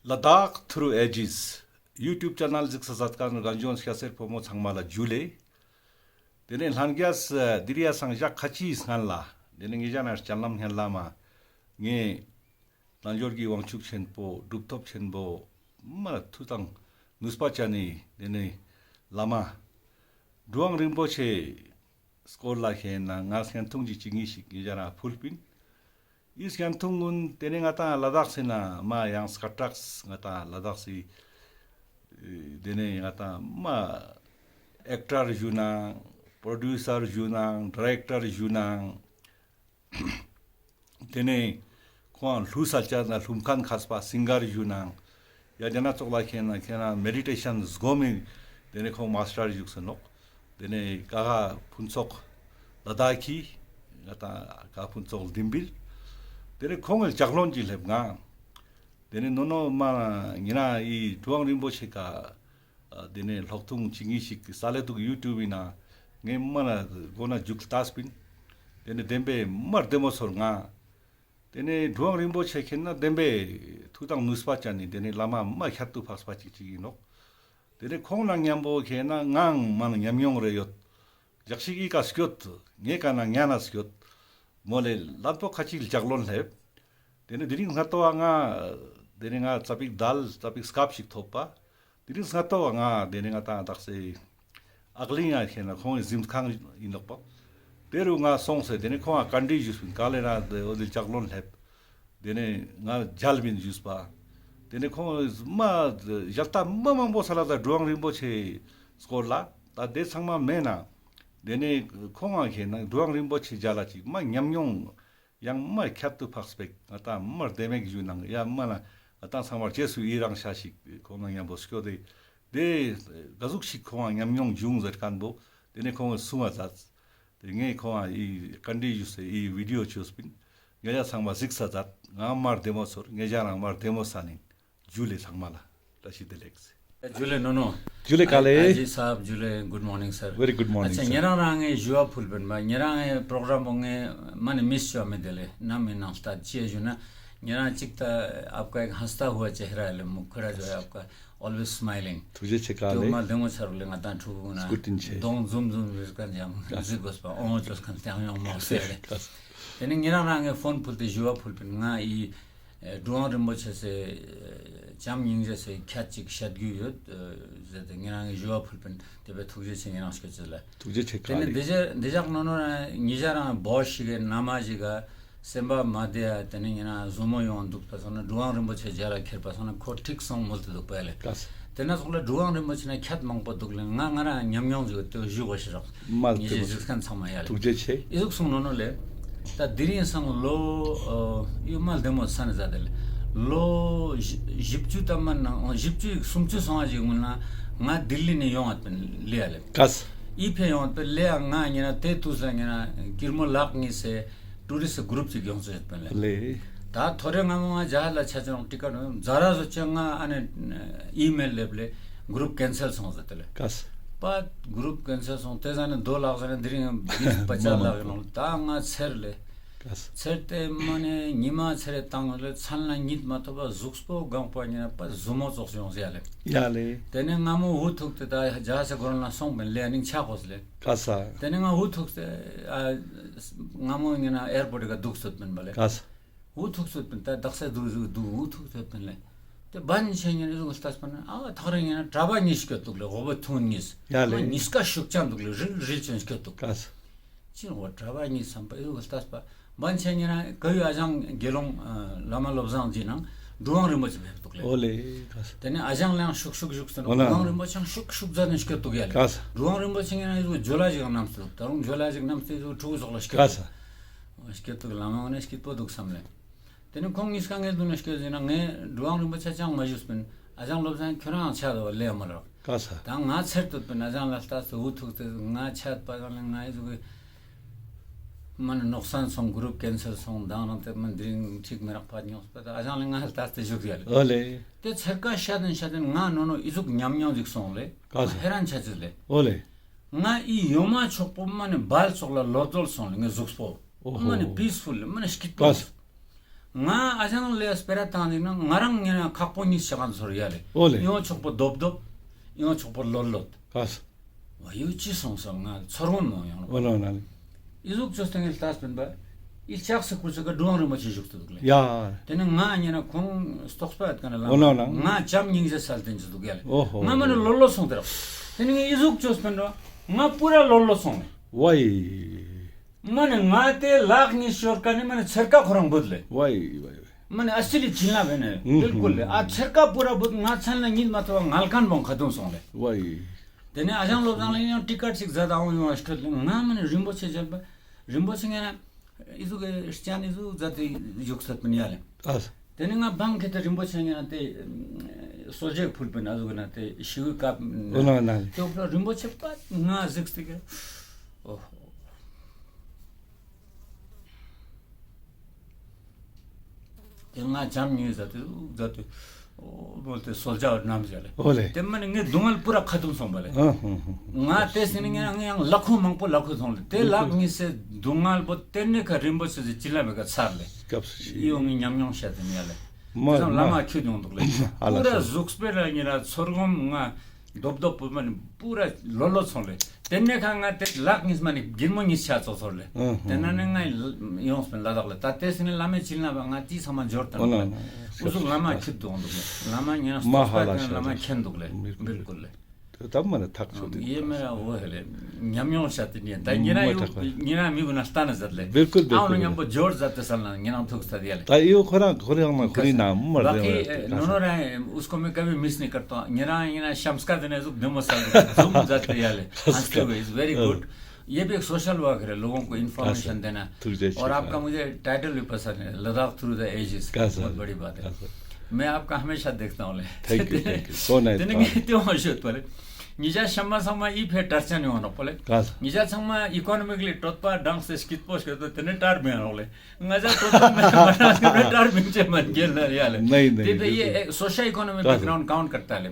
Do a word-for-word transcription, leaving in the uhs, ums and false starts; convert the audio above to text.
ལ་དྭགས་ཐུརུ་ཨེ་ཇིས་ཡུ་ཊུབ་ཆེ་ནལ་གཟིགས་ས་མཛད་མཁན་རྒན་གཞོན་སྐྱ་སེར་ཕོ་མོ་ཚང་མ་ལ་ཇུ་ལེ། དེ་ནས་ལྷན་རྒྱས་དེ་རིང་ཡ་སང་ཞག་ཁ་ཅིག་སྔན་ལ་དེ་ནས་ངེད་ཅག་ནང་སྤྱན་ལམ་སྙན་ལམ་མ་ངས་རྣལ་འབྱོར་གྱི་དབང་ཕྱུག་ཆེན་པོ་གྲུབ་ཐོབ་ཆེན་པོ་མ་མཐུ་དང་ནུས་པ་ཅན་ནི་དེ་ནས་བླ་མ་གྲུབ་དབང་རིན་པོ་ཆེ་སྐོར་ལ་ཁེ་ན་ང་སྙན་ཐུང་ཅིག་ཅིག་ཉིས་ཤིག་ངེད་ཅག་རང་ཕུལ་པིན། ཨི་སྙན་ཐུང་ཀུན་དེ་ནས་ང་ཏང་ལ་དྭགས་སི་ནང་མ་ཡང་སྐད་གྲགས་ང་ཏང་ལ་དྭགས་སི་དེ་ནས་ང་ཏང་མ་ཨེག་ཊར་ཞུ་ནང་པྲོ་ཌིའུ་སར་ཞུ་ནང་ཌི་རེག་ཊར་ཞུ་ནང་དེ་ནས་ཁོང་ལྷུ་ས་ལྕགས་ན་ལྷུམ་ཁན་མཁས་པ་སིང་གར་ཞུ་ནང་ཡ་དེ་ན་ཙོགས་ལ་ཁེ་ན་ཁེ་ན་མེ་ཌི་ཊེ་ཤན་སྒོམ་མི་དེ་ནས་ཁོང་མ་སི་ཊར་ཞུགས་སེ་ནོག་དེ་ནས་ཀ་ཁ་ཕུན་ཚོགས་ལ་དྭགས་ཀྱི་ང་ཏང་ཀ་ཕུན་ཚོགས་ལྡིང་བིར། དེ་ནས་ཁོང་གི་ལྕགས་ལོན་གྱི་སླེབས་ང་། དེ་ནས་ནོ་ནོ་མ་ཉེ་རང་ཨི་གྲུབ་དབང་རིན་པོ་ཆེ་ཀ་དེ་ནས་ལྷོག་ཐུང་ཅིག་ཉིས་ཤིག་ས་ལེ་དུག་ཡུ་ཊུབ་ཡིན་ན་ངས་མ་ན་གོ་ན་མཇུག་ལྟས་པིན། དེ་ནས་བདེན་པའི་མ་བདེ་མོ་ཚོར་ང་། དེ་ནས་གྲུབ་དབང་རིན་པོ་ཆེ་ཁེ་ན་བདེན་པའི་མཐུ་དང་ནུས་པ་ཅན་ནི་དེ་ནས་བླ་མ་མ་ཁྱད་དུ་འཕགས་པ་ཅིག་ཅིག་ཡིན་ནོག་དེ་ནས་ཁོང་ནང་མཉམ་པོ་ཁེ་ན་ངའང་མ་ན་ཉམས་མྱོང་རེ་ཡོད། ཞག་ཞིག་ཨི་ཀ་སྐྱོད། ངའི་ཀ་ན་ཉན་ན་སྐྱོད། མོ་ལེ་ལན་པོ་ཁ་ཅིག་ལྕགས་ལོན་སླེབས། དེ་ནས་དེ་རིང་སྔ་ཏོ་བ་ང་དེ་ནས་ང་ཙ་པིག་དལ་ཙ་པིག་སྐབས་ཤིག་ཐོབ་པ། དེ་རིང་སྔ་ཏོ་བ་ང་དེ་ནས་ང་ཏང་དག་སེ་ཨག་ལིང་ཡ་ཁེ་ན་ཁོང་གི་གཟིམ་ཁང་ཡིན་ནོག་པ། དེ་རུ་ང་སོང་སེ་དེ་ནས་ཁོང་ང་བཀའ་འདྲི་ཞུས་པིན། ག་ལེ་ར་དེ་འོ་དེ་ལྕགས་ལོན་སླེབས། དེ་ནས་ང་མཇལ་བིན་ཞུས་པ། དེ་ནས་ཁོང་མ་ཞལ་ཏ་མ་མང་པོ་ས་ལ་ད་གྲུབ་དབང་རིན་པོ་ཆེ་སྐོར་ལ་ད་དེ་ཚང་མ་མེད་ན། དེ་ནས་ཁོང་ང་ཁེ་ན་གྲུབ་དབང་རིན་པོ་ཆེ་མཇལ་ལ་ཅིག་མ་ཉམས་མྱོང་ཡང་མ་ཁྱད་དུ་འཕགས་པའི་ང་ཏང་མ་བདེ་མོ་ཞུ་ནང་ཡ་མ་ན་ང་ཏང་ཚང་མ་རྗེས་སུ་ཡི་རང་ཤ་ཞིག་ཁོང་ནང་མཉམ་པོ་སྐྱོད་དེ་དེ་ག་ཟུག་ཞིག་ཁོང་ང་ཉམས་མྱོང་བྱུང་ཟེར་མཁན་པོ་དེ་ནས་ཁོང་ང་གསུང་བ་མཛད། དེ་ངས་ཁོང་ང་ཨི་བཀའ་འདྲི་ཞུས་སེ་ཨི་བི་ཌི་ཡོ་བཅོས་པིན། ངེད་ཅག་ཚང་མ་གཟིགས་ས་མཛད། ང་མ་བདེ་མོ་ཚོར། ངེད་ཅག་རང་མ་བདེ་མོ་ས་ནིང་། ཇུ་ལེ་ཚང་མ་ལ་བཀྲ་ཤིས་བདེ་ལེགས། ཇུ་ལེ་ནོ་ནོ། ཇུ་ལེ་ཀ་ལེ། ཨ་ཇི་སཱབ་ཇུ་ལེ། Good morning sir. Very good morning sir. ཨ་ཅེ་ཉེ་རང་རང་ངས་ཞུ་བ་ཕུལ་བིན་པ། ཉེ་རང་ངས་པྲོ་གྲམ་པོ་ངས་མ་ནི་མིས་ཅོ་མེད་དེ་ལེ། ནམ་ཡིན་ནང་ལྟ་ཅི་ཞུ་ན་ཉེ་རང་ཅིག་ད་आपका एक हंसता हुआ चेहरा है ལེ། मुस्कुरा जो है आपका, always smiling. ཐུགས་རྗེ་ཆེ་ཀ་ལེ། དེ་མ་བདེ་མོ་ཚར་ལེ། ང་ཏང་ཕྲུ་གུ་ན་སྐུ་དྲིན་ཆེ། གདོང་འཛུམ་འཛུམ་བྱེད་མཁན་ཡང་གཟིགས་དགོས་པ། ཨོང་བཅོས་མཁན་ཏང་ཡོང་མོ་ཟེར་ལེ། དེ་ནས་ཉེ་རང་རང་ངས་ཕོན་ཕུལ་ཏེ་ཞུ་བ་ཕུལ་བིན། ང་ཨི་ཨེ་གྲུབ་དབང་རིན་པོ་ཆེ་སི་ཨེ་བྱམས་སྙིང་རྗེ་སི་ཁྱད་ཅིག་བཤད་རྒྱུ་ཡོད་ཨེ་ཟེར་ཏེ་ཉེ་རང་ངས་ཞུ་བ་ཕུལ་བིན། དེ་བས་ཐུགས་རྗེ་ཆེ་ཉེ་རང་སྐྱོད་ཅེས་ལ། ཐུགས་རྗེ་ཆེ་ཀ་ལེ། དེ་ནས་འདི་ཞག་ནོ་ནོ་ཉེ་ཞག་རང་བོ་ཞིག་གི་ན་མ་ཞིག་ག་སེམས་པ་མ་བདེ་ཡ། དེ་ནས་ཉེ་རང་ཟུར་མོ་ཡོང་འདུག་པ་སོང་ན་གྲུབ་དབང་རིན་པོ་ཆེ་མཇལ་ལ་ཁྱེར་པ་སོང་ན་ཁོ་འགྲིག་སོང་མོལ་ཏེ་འདུག་པ་ལེ། ཀ་ས། དེ་ན་ཙོགས་ལ་གྲུབ་དབང་རིན་པོ་ཆེ་ན་ཁྱད་མང་པོ་འདུག་ལེ། ང་ང་རང་ཉམས་མྱོང་ཞིག་དེ་ཞུ་དགོས་ཤེས་རག་མ་ཉེ་ཞའི་གཟིགས་མཁན་ཚང་མ་ཡ་ལེ། ཐུགས་རྗེ་ཆེ། ཨི་ཟུག་གསུངས་ནོ་ནོ་ལེ། ད་དེ་རིང་སང་ལོ་ཨ་ཡོ་མ་བདེ་མོ་ས་ནས་ཟ་དེ་ལེ། ལོ་བཞི་བཅུ་ཐམ་པ་ནང་བཞི་བཅུ་སུམ་ཅུ་སོང་བ་ཞིག་སྔོན་ན་ང་ལྡི་ལི་ནས་ཡོང་བ་ལེ་ཡ་ལེ། ཀ་ས། ཨི་ཕེ་ཡོང་བ་ལེ་ཡ། ང་ཉེ་རང་དེ་དུས་ལ་ཉེ་རང་ཀིར་མོ་ལག་གཉིས་སེ་ཊུ་རི་སི་གུ་རུབ་ཅིག་ཡོང་ཚོད་ཡོད་པིན་ལེ། ལེ། ད་ཐོ་རེ་ང་མོ་ང་ཇ་ཧ་ལ་ཆ་ཆ་རང་ཊི་ཀ་ཊ་ཛ་ར་བཟོ་ཆེ་ང་ཨ་ནེ་ཨི་མེལ་ལེབ་ལེ་གུ་རུབ་ཀེན་སེལ་སོང་ཟེར་ཏེ་ལེ། ཀ་ས། པ་གུ་རུབ་ཀེན་སེལ་སོང་། དེ་ཟ་ནེ་རྡོ་ལག་ཟ་ནེ་དེ་རིང་བིས་པ་ཅ་ལག་ཡིན་ནོ། ད་ང་ཚེར་ལེ། ཀ་ས། ཚེར་ཏེ་མ་ནེ་ཉི་མ་ཚེར་ཏེ་བཏང་ལེ་མཚན་ལ་གཉིད་མ་ཐོབ་པ་གཟུགས་པོ་གང་པོ་ཉེ་རང་པ་ཟུར་མོ་ཙོགས་ཡོང་ཟེར་ཡ་ལེ། ཡ་ལེ། དེ་ནས་ང་མོ་འུ་ཐུག་སྟེ་ད་ཇ་ཧ་ས་གོ་རང་ལ་སོང་པིན་ལེ། ཨ་ནིང་ཆ་ཁོས་ལེ། ཀ་ས། དེ་ནས་ང་འུ་ཐུག་སྟེ་ཨ་ང་མོ་ཉེ་རང་ཨེར་པོར་ཊི་ག་འདུག་སོད་པིན་པ་ལེ། ཀ་ས། འུ་ཐུག་སོད་པིན། ད་དག་ས་འདུག་འདུག་འདུག་འུ་ཐུག་སོད་པིན་ལེ། དེ་བན་ཆེ་ཉེ་རང་ཨི་ཟུག་ལྟས་པ་ན་ཨ་ཐག་རིང་ཉེ་རང་གྲྭ་པ་གཉིས་སྐྱོད་འདུག་ལེ། འོ་བ་ཐུང་གཉིས། ཡ་ལེ། ཨ་གཉིས་ཀ་ཤུགས་ཅན་འདུག་ལེ། རིལ་རིལ་ཅན་སྐྱོད་འདུག་ཀ་ས། ཅི་རུང་བ་གྲྭ་པ་གཉིས་བསམ་པ་ཨི་ཟུག་ལྟས་པ། བན་ཆེ་ཉེ་རང་ག་ཡུ་ཨ་ཞང་དགེ་སློང་ཨ་བླ་མ་བློ་བཟང་ཅིག་ནང་གྲུབ་དབང་རིན་པོ་ཆེ་ཕེབས་འདུག་ལེ། ཨོ་ལེ། ཀ་ས། དེ་ནས་ཨ་ཞང་ལེའང་ཤུགས་ཤུགས་ཤུགས་ཟེར་ན་འོ་ན་གྲུབ་དབང་རིན་པོ་ཆེའང་ཤུགས་ཤུགས་ཟ་ནེ་སྐྱོད་འདུག་ཡ་ལེ། ཀ་ས། གྲུབ་དབང་རིན་པོ་ཆེ་ཉེ་རང་ཨི་ཟུག་ཇོ་ལ་ཞིག་ནམ་སྟེ་འདུག་ད་རུང་ཇོ་ལ་ཞིག་ནམ་སྟེ་ཨི་ཟུག་ཕྲུ་གུ་ཙོགས་ལ་སྐྱོད་ཀ་ས། འདུག་སྐྱོད་འདུག་བླ་མ་འོ་ན་སྐྱིད་པོ་འདུག་བསམ་ལེ། དེ་ནས་ཁོང་གཉིས་ཀ་ངའི་མདུན་ན་སྐྱོད་ཟེར་ན་ངས་གྲུབ་དབང་རིན་པོ་ཆེ་ཅང་མ་ཞུས་པིན། ཨ་ཞང་བློ་བཟང་ཁྱོད་རང་ཆ་དོ་ལེ་མ་རག་ཀ་ས། ད་ང་ཚེར་ཏུ་པིན། ཨ་ཞང་ལ་ལྟས་ཏེ་འུ་ཐུག་སྟེ་ང་ཆད་པ་ཡང་ལེ་ང་ཨི་ཟུག་གི་མ་ནི་ནོག་སན་སོང་། གུ་རུབ་ཀེན་སེལ་སོང་། དང་རང་དེ་མ་དེ་རིང་ཁྲིག་མི་རག་པ་ཉོག་པ། ད་ཨ་ཞང་ལེ་ང་ལྟས་ཏེ་བཞུགས་ཡ་ལེ། ཨོ་ལེ། དེ་ཚེར་ཀ་ཤ་དན་ཤ་དན་ང་ནོ་ནོ་ཨི་ཟུག་ཉམས་མྱོང་ཞིག་སོང་ལེ། ཀ་ས། ཧེ་རན་ཆ་ཅེས་ལེ། ཨོ་ལེ། ང་ཨི་ཡོ་མ་ཆོག་པོ་མ་ནི་བལ་ཙོགས་ལ་ལོབ་རྡོལ་སོང་ལེ། ངའི་གཟུགས་པོ་ཨོ་ཧོ། མ་ནི་པིས་ཕུལ་ལེ། མ་ནི་སྐྱིད་པོ། ཀ་ས། ང་ཨ་ཞང་ལེ་སྤེ་ར་བཏང་ནི་ན་ང་རང་ཉེ་ན་ཁག་པོ་གཉིས་ཆ་གང་ཚོར་ཡ་ལེ། ཨོ་ལེ། ཡང་ཕྱོགས་པོ་རྡོབ་རྡོབ། ཡང་ཕྱོགས་པོ་ལོད་ལོད། ཨ་ས། ཝ་ཡུ་ཅི་སོང་སོང་ང་ཚོར་འོང་མོ་ཡང་ལོ། ཨོ་ལོ་ན་ལེ། ཨི་ཟུག་ཅོས་ཏེ་ངས་ལྟས་པིན་པ། ཨི་ལྕགས་སི་ཁུར་ཚོ་ཀ་གྲུབ་དབང་རིན་པོ་ཆེ་བཞུགས་ཏེ་འདུག་ལེ། ཡ། དེ་ནས་ང་ཉེ་ན་ཁོང་རྟོགས་པ་ཡོད་ཀ་ན་ལ། ཨོ་ལོ་ན། ང་ལྕམ་སྙིང་རྗེ་སལ་ཏེ་འཇུ་འདུག་ཡ་ལེ། ཨོ་ཧོ། ང་མ་ནི་ལོད་ལོད་སོང་སྟེ་ར། དེ་ནས་ངས་ཨི་ཟུག་ཅོས་པིན་ར། ང་པུ་ར་ལོད་ལོད་སོང་ལེ། ཝའི། མ་ནི་ང་དེ་ལག་གཉིས་ཤོར་ཀ་ནི་མ་ནི་ཚེར་ཀ་ཁོ་རང་བུད་ལེ། ཝའི་ཝའི་ཝའི། མ་ནི་ཨ་སི་ལི་ཅིན་ལ་བེ་ནི་ཨུ་བིལ་ཀུལ་ལེ། ཨ་ཚེར་ཀ་པུ་ར་བུད། ང་མཚན་ལ་གཉིད་མ་ཐོབ་པ་ངལ་ཁན་བོང་ཁ་དུང་སོང་ལེ། ཝའི། དེ་ནས་ཨ་ཞང་བློ་བཟང་ལ་ཡང་ཊི་ཀཊ་ཞིག་ཟ་དང་ཡོང་བ་ཤོད་ལེ། ང་མ་ནི་རིན་པོ་ཆེ་མཇལ་པ། རིན་པོ་ཆེ་ངེ་ན་ཨི་ཟུག་གི་སྤྱན་ཨི་ཟུག་ཟ་དེ་བཞུགས་སད་པིན་ཡ་ལེ། ཨ་ས། དེ་ནས་ང་བང་ཁེ་ཏེ་རིན་པོ་ཆེ་ངེ་ན་དེ་གསོལ་ཇ་ཕུལ་པིན། ཨ་ཟུག་གི་ན་དེ་ཤི་བོའི་སྐབས་ན། ཨོ་ན་ན། དེ་འོག་ལ་རིན་པོ་ཆེ་པ་ང་གཟིགས་ཏེ་གི། ཨོ་ཧོ། དེ་ང་ལྕམ་གཉིས་ཟ་དེ་ཟ་དེ། ཨོ་མོལ་ཏེ་གསོལ་ཇ་བར་རྣམས་ཟ་ལེ། ཨོ་ལེ། དེ་མ་ནི་ངའི་སྡུག་བསྔལ་པུ་ར་ཁ་ཐུམ་སོང་བ་ལེ། ཨ་ཧུ་ཧུ། ང་དེ་སེ་ནི་ངས་ཡང་ལ་ཁོ་མང་པོ་ལ་ཁོ་སོང་ལེ། དེ་ལག་གཉིས་སེ་སྡུག་བསྔལ་པོ་དེ་ནི་ཁ་རིན་པོ་ཆེ་ཟེར་ཅི་ལ་མེད་ཀ་ཚར་ལེ། སྐབས་སུ་ཤི། ཡོང་ངི་ཉམས་མྱོང་བཤད་དེ་ནི་ཡ་ལེ། མ་དེ་ཚང་བླ་མ་མ་ཁྱོད་ཡོང་འདུག་ལེ། ཨ་ལ་པུ་ར་ས། གཟུགས་སྤེ་ར་ཉེ་ར་ཚོར་སྒོམ་ང་རྡོབ་རྡོབ་པོ་མ་ནི་པུ་ར་ལོད་ལོད་སོང་ལེ། དེ་ནས་ཁ་ང་དེ་ལག་གཉིས་མ་ནི་སྒྱིར་མོ་གཉིས་ཆ་ཙོགས་ཚོར་ལེ། ཨ་ཧ། དེ་ན་ནི་ང་ཡོངས་པའི་ལ་དྭགས་ལེ། ད་དེ་སེ་ནི་བླ་མའི་ཕྱིར་ན་བ་ང་དེ་ཚང་མ་འབྱོར་ཏང་ཨོ་ལེ། ན་ན། འུ་ཟུག་བླ་མ་ཁྱིད་དུ་འོང་འདུག་ལེ། བླ་མ་ཉེ་ན་མ་ཧ་ལ་བླ་མ་ཤ་མཁྱེན་འདུག་ལེ། བིལ་ཀུལ་ལེ། དེ་ད་མ་ནི་ཐག་ཆོད་དེ་ཡེ་མེ་ར་འོ་ཧེ་ལེ། ཉམས་མྱོང་བཤད་དེ་ནི་ད་ཉེ་རང་ཡུ་ཉེ་རང་མི་གུན་ན་ལྟ་ན་ཟད་ལེ། བིལ་ཀུལ་བིལ་ཀུལ། ཨ་འོ་ན་མཉམ་པོ་འབྱོར་ཟད་དེ་སལ་ན་ཉེ་རང་ཐུག་ས་དེ་ཡ་ལེ། ད་ཡོ་ཁོ་རང་ཁོ་རང་ན་ཁོ་རི་ན་མ་རེ་ནོ་ར་ཨུ་སྐོ་མེ་ཀ་བི་མིས་ནི་ཀར་ཏོ། ཉེ་རང་ཉེ་རང་ཤམ་སྐད་ནས་ཟུག་བདེ་མོ་ས་ཟུག་ཟུམ་ཟད་དེ་ཡ་ལེ། ཧན་སི་ཝེ་is very good. ये भी एक सोशल वर्क है, लोगों को इन्फॉर्मेशन देना। और आपका मुझे टाइटल भी पसंद है, लद्दाख थ्रू द एजेस। बहुत बड़ी बात है। मैं आपका हमेशा देखता हूँ ले। Thank you, thank you. So nice. དེ་ནི་ངས་དེ་བོ་ཤོད་པ་ལེ། ཉེ་ཆར་ཤམ་མ་ཚང་མ་ཨི་ཕེ་དྲར་ཅན་ཡོང་ནོག་པ་ལེ། ཉེ་ཆར་ཚང་མ་ཨི་ཀོ་ནོ་མི་ཀ་ལི་གྲོད་པ་འགྲངས་ཏེ་སྐྱིད་པོ་ཤོད་དོ། དེ་ནི་དྲར་མེད་ནོག་ལེ། ང་ཚ་གྲོད་པ་མེད་མ་དྲར་མེད་ཅེ་མ་རྒྱལ་ན་ཡ་ལེ། དེ་ཕེ་ཡེ་སོ་ཤལ་ཨི་ཀོ་ནོ་མི་ཀ་གྲའུན་ཌ་ཀའུན་ཊ་ཀར་ཏ་ལེ།